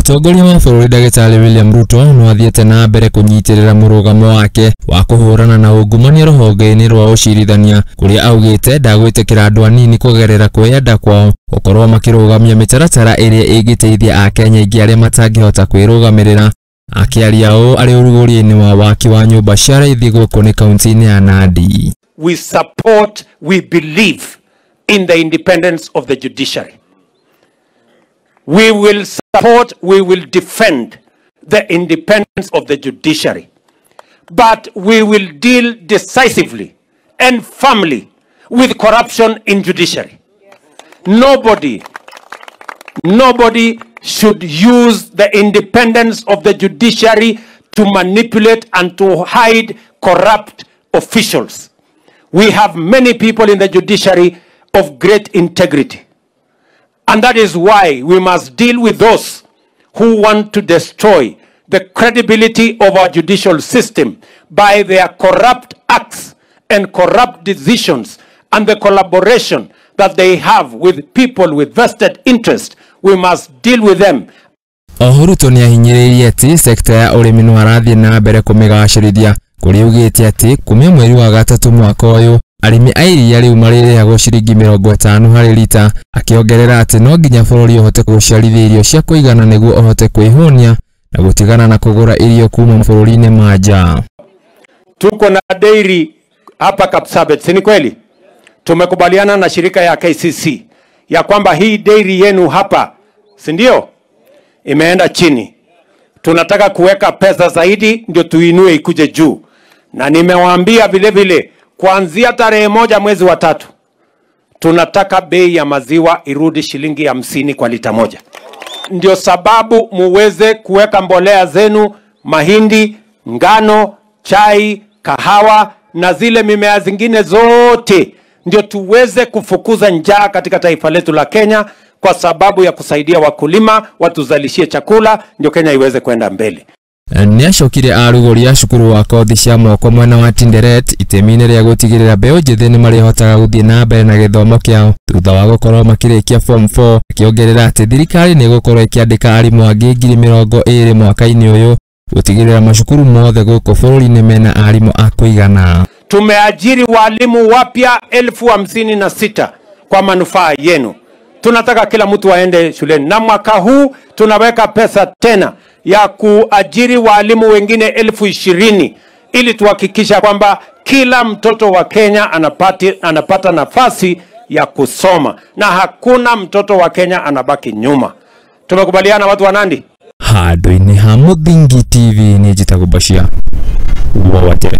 Mũtongoria wa bũrũri Ndagĩtarĩ William Ruto no athiĩte na mbere kũnyitĩrĩra mũrũgamo wake wa kũhũrana na ungumania rũhonge-inĩ rwa ũcirithania, kũrĩa augĩte ndagwĩtĩkĩra andũ anini kũgerera kwĩyenda kwao gũkorwo makĩrũgamia mĩtaratara ĩrĩa ĩngĩteithia akenya aingĩ arĩa matangĩhota kwĩrũgamĩrĩra. Akĩaria ũũ arĩ ũrugũria-inĩ wa waki wa nyũmba cia raithi gũkũ nĩ kaunti-inĩ ya Nandi. We support, we believe in the independence of the judiciary. We will support, we will defend the independence of the judiciary. But we will deal decisively and firmly with corruption in judiciary. Nobody, nobody should use the independence of the judiciary to manipulate and to hide corrupt officials. We have many people in the judiciary of great integrity. And that is why we must deal with those who want to destroy the credibility of our judicial system by their corrupt acts and corrupt decisions and the collaboration that they have with people with vested interest. We must deal with them. Oho Ruto nĩahinyĩrĩirie atĩ sekta ya ũrĩmi no arathiĩ na mbere kũmĩgacĩrithia, kũrĩa augĩte atĩ kumia mweri wa gatatũ mwaka ũyũ arĩmi a iria rĩu marĩrĩhagwo ciringi 50 harĩ rita, akĩongerera atĩ no nginya bũrũri ũhote gũciarithia irio cia kũigana nĩguo ũhote kwĩhũnia na gũtigana na kũgũra irio kuma mabũrũri-inĩ ma nja. Tuko na dairy hapa Kapsabet, si ni kweli? Tumekubaliana na shirika ya KCC ya kwamba hii dairy yenu hapa, si ndio? Imeenda chini. Tunataka kuweka pesa zaidi ndio tuinue ikuje juu. Na nimewaambia vile vile kuanzia tarehe 1 mwezi wa 3 tunataka bei ya maziwa irudi shilingi 50 kwa lita moja. Ndio sababu muweze kuweka mbolea zenu, mahindi, ngano, chai, kahawa na zile mimea zingine zote, ndio tuweze kufukuza njaa katika taifa letu la Kenya, kwa sababu ya kusaidia wakulima watuzalishie chakula ndio Kenya iweze kwenda mbele. Nĩacokire arugũria cukuru wa kothi cia moko mwena wa Tinderet itemi-inĩ rĩa gũtigĩrĩra mbeũ njĩthĩ nĩmarĩhotaga gũthiĩ na mbere na gĩthomo kĩao thutha wa gũkorwo makĩrĩkia form 4, akĩongerera atĩ thirikari nĩĩgũkorwo ĩkĩandĩka arimũ angĩ 20,000 mwaka-inĩ ũyũ gũtigĩrĩra macukuru mothe gũkũ bũrũri-inĩ mena arimũ a kũigana. Tumeajiri walimu wapya 56,000 kwa manufaa yenu. Tunataka kila mtu aende shuleni, na mwaka huu tunaweka pesa tena ya kuajiri walimu wengine 20,000 ili tuhakikisha kwamba kila mtoto wa Kenya anapata nafasi ya kusoma na hakuna mtoto wa Kenya anabaki nyuma. Tumekubaliana watu wa Nandi? Handũ-inĩ ha Mũthingi TV nĩ njĩtagwo Bashir wa Watere.